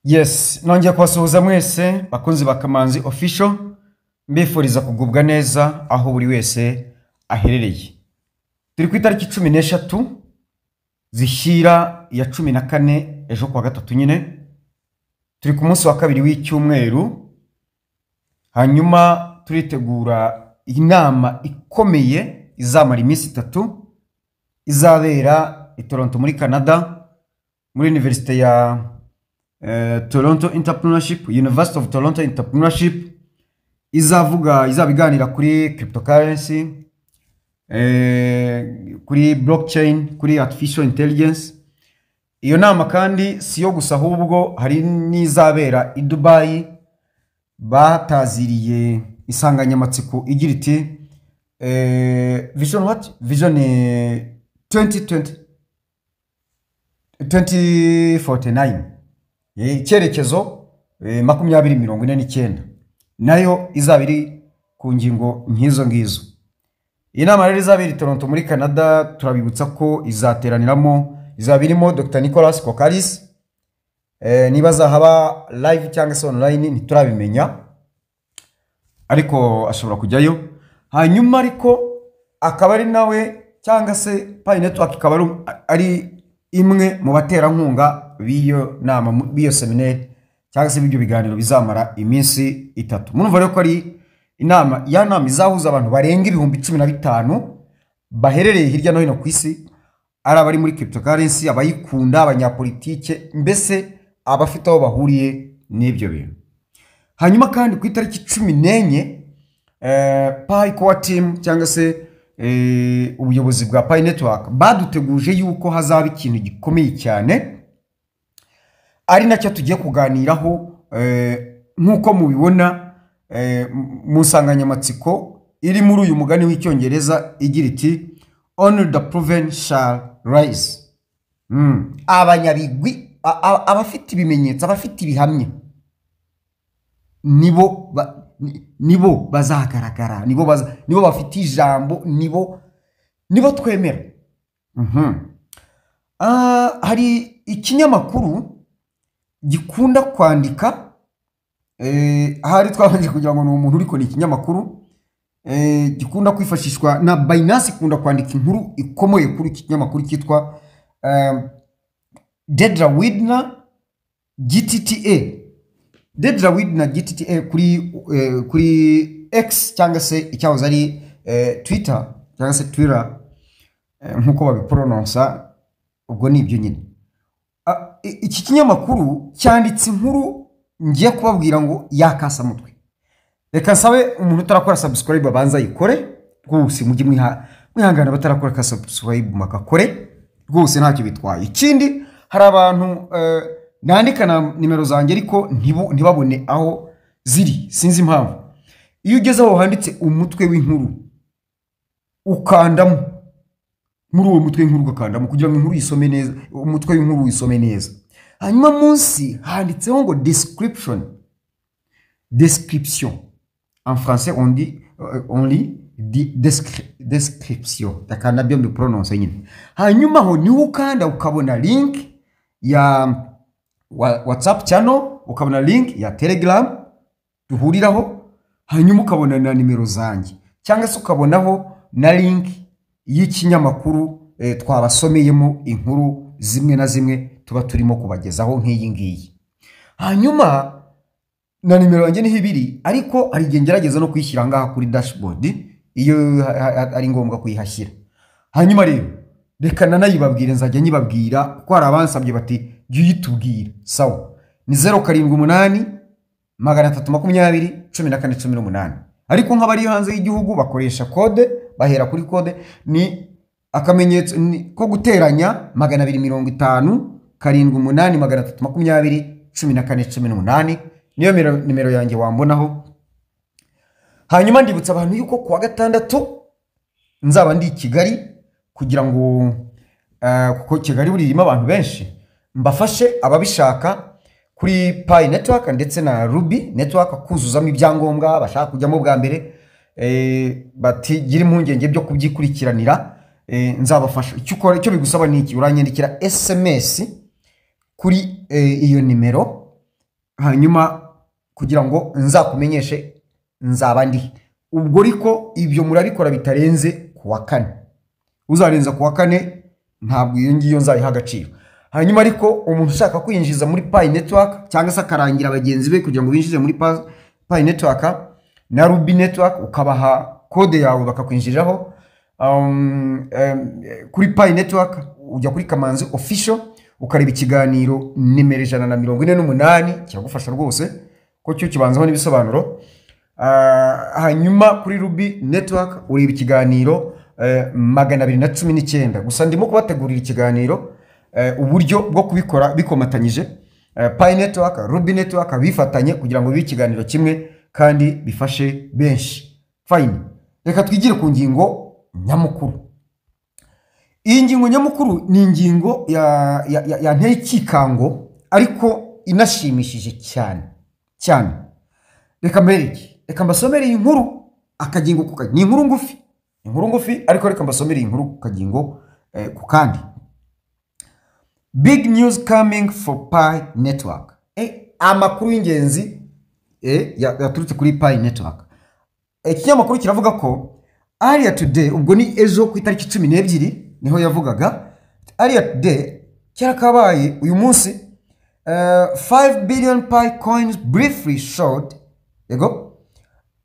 Yes, nongeye kubasuhuza mwese bakunzi ba Kamanzi Official, mbifuriza kugubwa neza aho buri wese aherereye. Turi ku itariki 13 zishyira iya 14, ejo kuwa gatatu nyine, turi ku munsi wa kabiri w'icyumweru. Hanyuma turitegura inama ikomeye izamara iminsi 3, izabera i Toronto muri Canada, muri Universite ya Toronto Entrepreneurship, University of Toronto Entrepreneurship. Izavuga, izaba iganira kuri cryptocurrency, kuri blockchain, kuri artificial intelligence. Iyo nama kandi si yo gusa, ahubwo hari n'izabera i Dubai, bataziriye insanganyamatsiko igira iti vision what vision 2020 2049, icyerekezo 2049, nayo izaba iri ku ngingo nk'izo ngizo. Iyi nama rero izabera i Toronto muri Canada, turabibutsa ko izateraniramo, izaba irimo Dr Nicolas Kokkalis. Niba azahaba live cyangwa se online ntiturabimenya, ariko ashobora kujyayo. Hanyuma ariko akaba ari nawe, cyangwa se Pi Network ikaba ari imwe mu baterankunga b'iyo nama, b'iyo seminari cyangwa se b'ibyo biganiro bizamara iminsi 3. Murumva rero ko ari inama, ya nama izahuza abantu barenga 15,000 baherereye hirya no hino ku isi, ari abari muri cryptocurrency, abayikunda, abanyapolitike, mbese abafite aho bahuriye n'ibyo bintu. Hanyuma kandi ku itariki 14, Pi Core Team cyangwa se ubuyobozi bwa Pi Network baduteguje yuko hazaba ikintu gikomeye cyane, ari nacyo tugiye kuganiraho. Nk'uko mubibona mu nsanganyamatsiko iri muri uyu mugani w'Icyongereza igira iti "Only the proven shall rise." Abanyabigwi, abafite ibimenyetso, abafite ibihamya nibo bazagaragara, nibo bafite ijambo, nibo twemera. Hari ikinyamakuru gikunda kwandika, ahari twabanje kugira ngo ni umuntu, ariko ni ikinyamakuru gikunda kwifashishwa na Binance, ikunda kwandika inkuru ikomeye kuri iki kinyamakuru cyitwa Dedra Widner GTTA, Dedra Widner GTTA kuri X cyangwa se icyahoze ari Twitter cyangwa se Twitter, nk'uko babiporononsa, ubwo ni ibyo nyine. Iki kinyamakuru cyanditse inkuru ngiye kubabwira ngo yakasamutwe. Reka nsabe umuntu utarakora subscribe abanza ayikore rwose, mujye mwihangana, batarakora ka subscribe makakore rwose, ntacyo bitwaye. Ikindi, hari abantu nandika na nimero zanjye ariko ntibabone aho ziri, sinzi impamvu. Iyo ugeze aho handitse umutwe w'inkuru, ukandamo muri uwo mutwe w'inkuru, ugakandamo kugira ngo inkuru uyisome neza, umutwe w'inkuru uyisome neza. Hanyuma munsi handitseho ngo description, description en français on dit, on lit description, reka nabyo mbipronounce nyine. Hanyuma aho niho ukanda ukabona link ya WhatsApp channel, ukabona link ya Telegram duhuriraho, hanyuma ukabona na nimero zanjye, cyangwa se ukabonaho na link y'ikinyamakuru twabasomeyemo inkuru zimwe na zimwe tuba turimo kubagezaho nk'iyi ngiyi. Hanyuma na nimero yanjye niho ibiri, ariko hari igihe ngerageza no kuyishyira ngaha kuri dashboard iyo ari ngombwa kuyihashyira. Hanyuma rero reka nanayibabwire, nzajya nyibabwira kuko hari abansabye bati jya uyitubwira. Sawa, ni 0783201418. Ariko nk'abari hanze y'igihugu bakoresha code, bahera kuri code, ni akamenyetso ko guteranya 250 78 320 1418, niyo nimero yanjye wambonaho. Hanyuma ndibutsa abantu yuko kuwa gatandatu nzaba ndi i Kigali, kugira ngo kuko Kigali buri irimo abantu benshi, mbafashe ababishaka kuri Pi Network ndetse na Ruby Network kuzuzamo ibyangombwa, bashaka kujyamo bwa mbere, batigira impungenge byo kubyikurikiranira, nzabafasha. Icyo ukora, icyo bigusaba ni iki? Uranyandikira SMS kuri iyo nimero. Hanyuma kugira ngo nzakumenyeshe nzaba ndi ubwo. Ariko ibyo murabikora bitarenze ku wa kane. Uzarenza ku wa kane, ntabwo iyo ngiyo nzayiha agaciro. Hanyuma ariko umuntu ushaka kwinjiza muri Pi Network cyangwa se akarangira bagenzi be kugira ngo binjize muri Pi Network na Ruby Network, ukabaha kode yawe bakakwinjiriraho kuri Pi Network, ujya kuri Kamanzi Official ukareba ikiganiro nimero 148, kiragufasha rwose ko cyo kibanzaho n'ibisobanuro. Hanyuma kuri Ruby Network ureba ikiganiro 219. Gusa ndimo kubategurira ikiganiro uburyo bwo kubikora bikomatanyije, Pi Network, Ruby Network bifatanye kugira ngo bibe ikiganiro kimwe kandi bifashe benshi. Fine, reka twigire ku ngingo nyamukuru. Iyi ngingo nyamukuru ni ingingo yanteye ikikango ariko inashimishije cyane cyane. Reka mbereke, reka mbasomere iyi nkuru akagingo ku kandi. Ni inkuru ngufi, inkuru ngufi, ariko reka mbasomere iyi nkuru ku kagingo ku kandi. Big news coming for Pi Network. Amakuru y'ingenzi yaturutse kuri Pi Network. Ikinyamakuru kiravuga ko earlier today, ubwo ni ejo ku itariki 12 niho yavugaga, earlier today, kera kabaye uyu munsi, 5 billion Pi coins briefly showed, yego,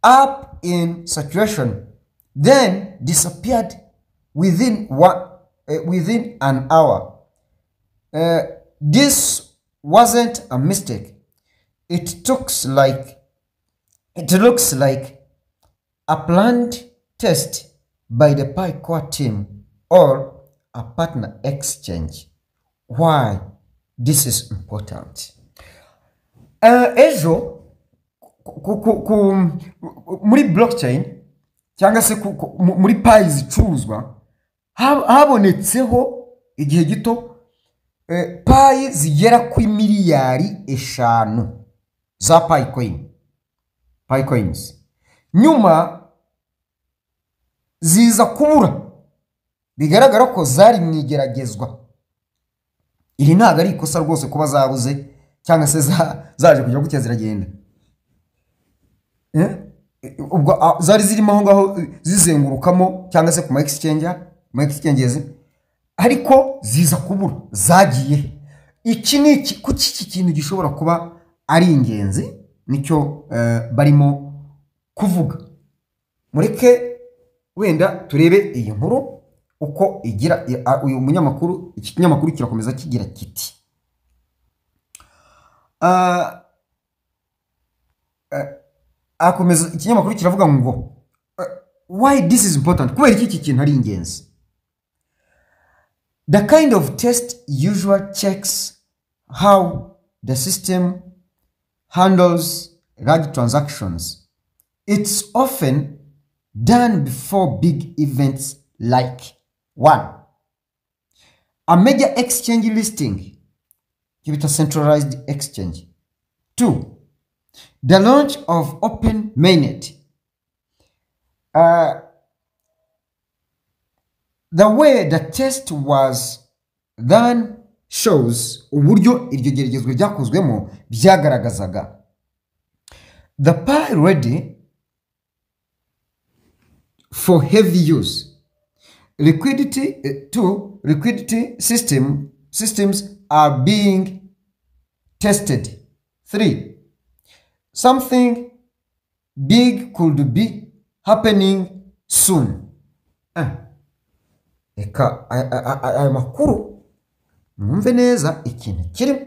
up in circulation, then disappeared within an hour. This wasn't a mistake. It looks like a planned test by the Pi Core team or a partner exchange. Why this is important? Ejo muri blockchain cyangwa se muri Pi zicuruzwa habonetseho igihe gito Pi zigera kuri miliyari 5 za Pi coin, Pi coins, nyuma ziza kubura. Bigaragara ko zari mu igeragezwa. Iri ntabwo ari ikosa rwose kuba zabuze cyangwa se zaje kujya gutya ziragenda. Ubwo zari zirimo aho ngaho zizengurukamo cyangwa se ku ma exchange, ma exchanges, ariko ziza kubura. Zagiye iki ni iki? Kuki iki kintu gishobora kuba ari ingenzi? Nicyo barimo kuvuga. Mureke wenda turebe iyi nkuru uko igira. Uyu munyamakuru, iki kinyamakuru kirakomeza kigira kiti akomeza ikinyamakuru kiravuga ngo why this is important, kubera iki kintu ari ingenzi. The kind of test usually checks how the system handles large transactions. It's often done before big events like one, a major exchange listing, give it a centralized exchange, two, the launch of open mainnet. The way the test was done shows, uburyo iryo geragezwa ryakozwemo byagaragazaga, the Pi ready for heavy use. Liquidity, two, liquidity systems are being tested. Three, something big could be happening soon. Reka aya makuru mwumve neza ikintu kirimo.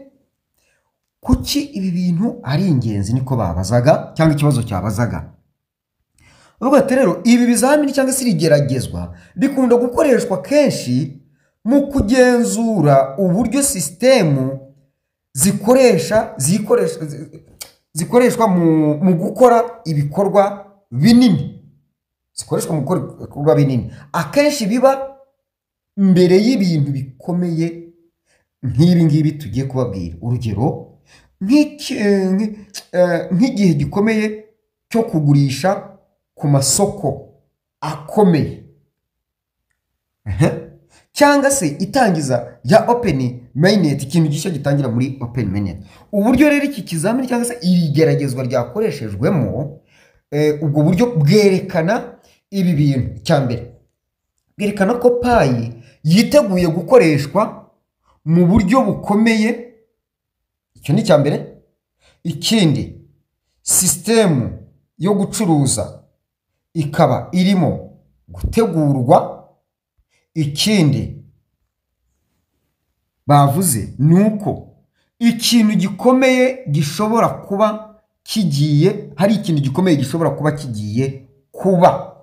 Kuki ibi bintu ari ingenzi? Niko babazaga cyangwa ikibazo cyabazaga. Bavuga ati rero ibi bizamini cyangwa se irigeragezwa rikunda gukoreshwa kenshi mu kugenzura uburyo sisitemu zikoresha zikoresha zikoreshwa mu gukora ibikorwa binini, zikoreshwa mu gukora ibikorwa binini. Akenshi biba mbere y'ibintu bikomeye nk'ibi ngibi tugiye kubabwira, urugero nk'igihe gikomeye cyo kugurisha ku masoko akomeye. Ehe. Cyangwa se Cyangwa se itangiza rya open mainnet, ikintu gishya gitangira muri open mainnet. Uburyo rero iki kizamini cyangwa se iri geragezwa ryakoreshejwemo, ubwo buryo bwerekana ibi bintu. Cya mbere, bwerekana ko Pi yiteguye gukoreshwa mu buryo bukomeye. Icyo ni icya mbere. Ikindi, sisitemu yo gucuruza ikaba irimo gutegurwa. Ikindi bavuze ni uko ikintu gikomeye gishobora kuba kigiye, hari ikintu gikomeye gishobora kuba kigiye kuba.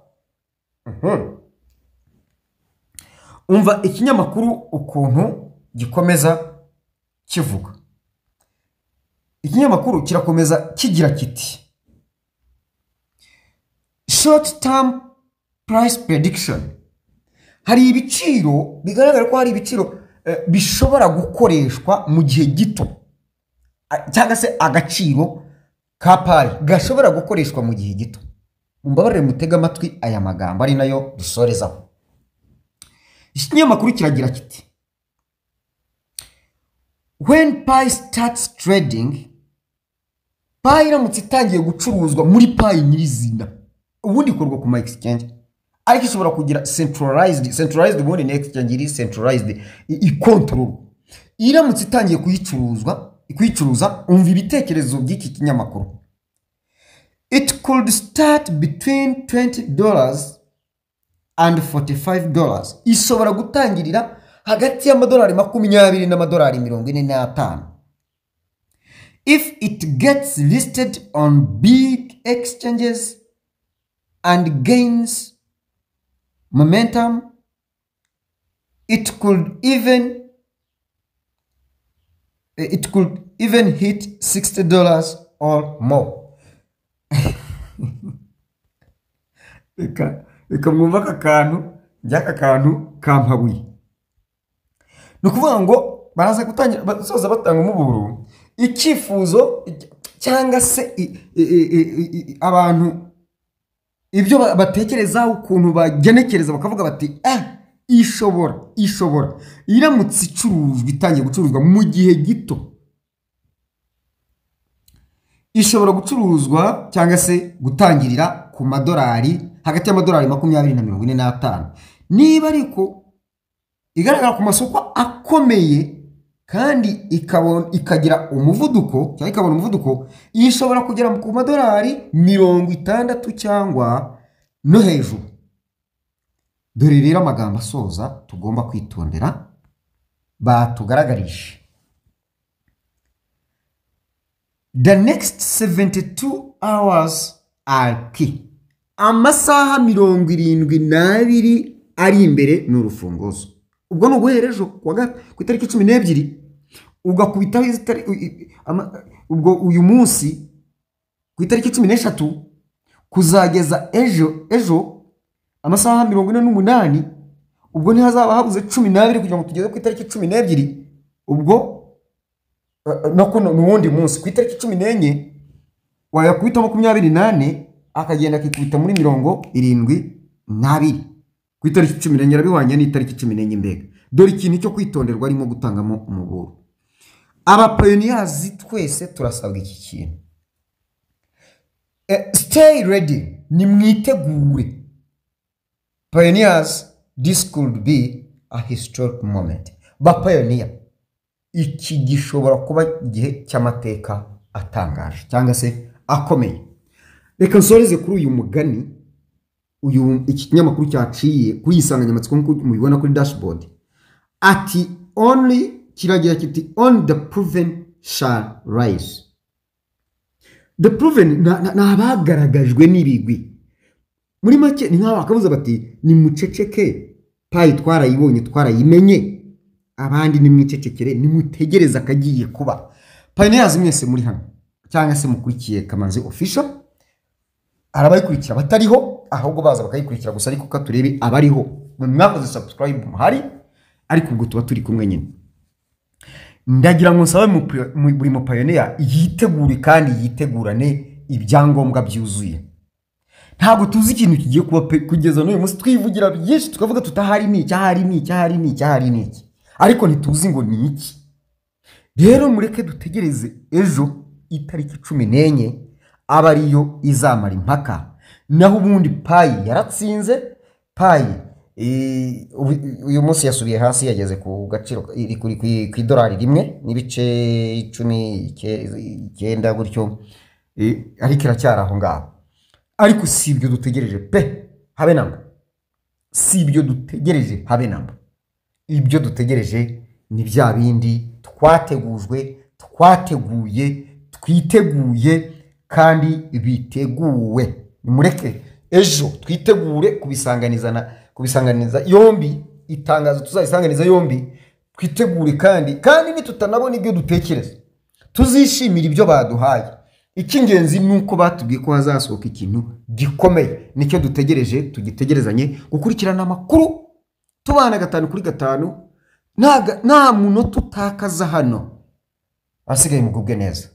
Umva ikinyamakuru ukuntu gikomeza kivuga. Ikinyamakuru kirakomeza kigira kiti: "Short term price prediction." Hari ibiciro bigaragara ko hari ibiciro bishobora gukoreshwa mu gihe gito, cyangwa se agaciro ka Pi gashobora gukoreshwa mu gihe gito. Mumbabarire mutege amatwi aya magambo, ari nayo dusorezaho. Ikinyamakuru kiragira kiti: "When Pi starts trading," Pi iramutse itangiye gucuruzwa muri Pi nyirizina, ubundi ikorwa ku ma exchange, ariko ishobora kugira centralized. Ubundi ni exchange iri centralized ikontorora. Iramutse itangiye kuyicuruzwa, kuyicuruza, umva ibitekerezo by'iki kinyamakuru: "It could start between $20 and $45." Ishobora gutangirira hagati y'amadolari 20 n'amadolari 45. "If it gets listed on big exchanges and gains momentum, it could even hit $60 or more." Reka mwumve aka kantu, njya aka kantu kampabuye. Ni ukuvuga ngo baraza gutangira basoza batanga umuburo, icyifuzo cyangwa se abantu ibyo batekereza, ukuntu bagenekereza, bakavuga bati: ishobora iramutse icuruzwa, itangiye gucuruzwa mu gihe gito, ishobora gucuruzwa cyangwa se gutangirira ku madolari hagati y'amadolari 20 na 45. Niba ariko igaragara ku masoko akomeye kandi ikagira umuvuduko cyangwa ikabona umuvuduko, ishobora kugera ku madolari 60 cyangwa no hejuru. Dore rero amagambo asoza tugomba kwitondera batugaragarije: "The next 72 hours are key." Amasaha 72 ari imbere ni urufunguzo. Ubwo ni uguhera ejo ku itariki 12, ugakubitaho ubwo uyu munsi ku itariki 13 kuzageza ejo, amasaha 48. Ubwo ntihazaba habuze 12 kugira ngo tugeze ku itariki 12? Ubwo no kuno ni uwundi munsi, ku itariki 14, wayakubita 24, akagenda akikubita muri 72 ku itariki 14, arabihwanye n'itariki 14. Mbega dore ikintu cyo kwitonderwa arimo gutangamo umuburo. Aba pioneers twese turasabwa iki kintu: Stay ready, nimwitegure. Pioneers, this could be a historic moment. Ba pioneer, iki gishobora kuba igihe cy'amateka atangaje cyangwa se akomeye. Reka nsoreze kuri uyu mugani uyu iki kinyamakuru cyaciye kuri iyi nsanganyamatsiko, nk'uko mubibona kuri dashboard. Ati only, kiragira kiti: "Only the proven shall rise." The proven ni abagaragajwe n'ibigwi. Muri make ni nk'aho bakavuze bati: "Nimuceceke, Pi twarayibonye, twarayimenye, abandi nimwicecekere, nimutegereze akagiye kuba." Pioneers mwese muri hano cyangwa se mukurikiye Kamanzi Official, hari abayikurikira batariho, ahubwo baza bakayikurikira gusa, ariko ko turebe abariho, mwakoze subscribe muhari, ariko ubwo tuba turi kumwe nyine. Ndagira ngo nsabe buri mu pioneer yitegure kandi yitegurane ibyangombwa byuzuye. Ntabwo tuzi ikintu kigiye kuba pe. Kugeza n'uyu munsi twivugira byinshi, tukavuga tutahari ni iki, ahari ni iki, ahari ni iki, ahari ni iki, ariko ntituzi ngo ni iki. Rero mureke dutegereze ejo itariki 14 aba ariyo izamara impaka. Naho ubundi Pi yaratsinze. Pi uyu munsi yasubiye hasi, yageze ku gaciro iri ku idolari 1.19 gutyo, ariko iracyari aho ngaho. Ariko si ibyo dutegereje pe, habe namba. Si ibyo dutegereje, habe namba. Ibyo dutegereje ni bya bindi twategujwe, twateguye, twiteguye kandi biteguwe. Nimureke ejo twitegure kubisanganiza yombi. Itangazo tuzabisanganiza yombi, twitegure. Kandi nitutanabona ibyo dutekereza, tuzishimira ibyo baduhaye. Icy'ingenzi ni uko batubwiye ko hazasohoka ikintu gikomeye. Nicyo dutegereje, tugitegerezanye gukurikirana amakuru, tubana gatanu kuri gatanu, nta munota utakaza hano. Ahasigaye mugubwe neza.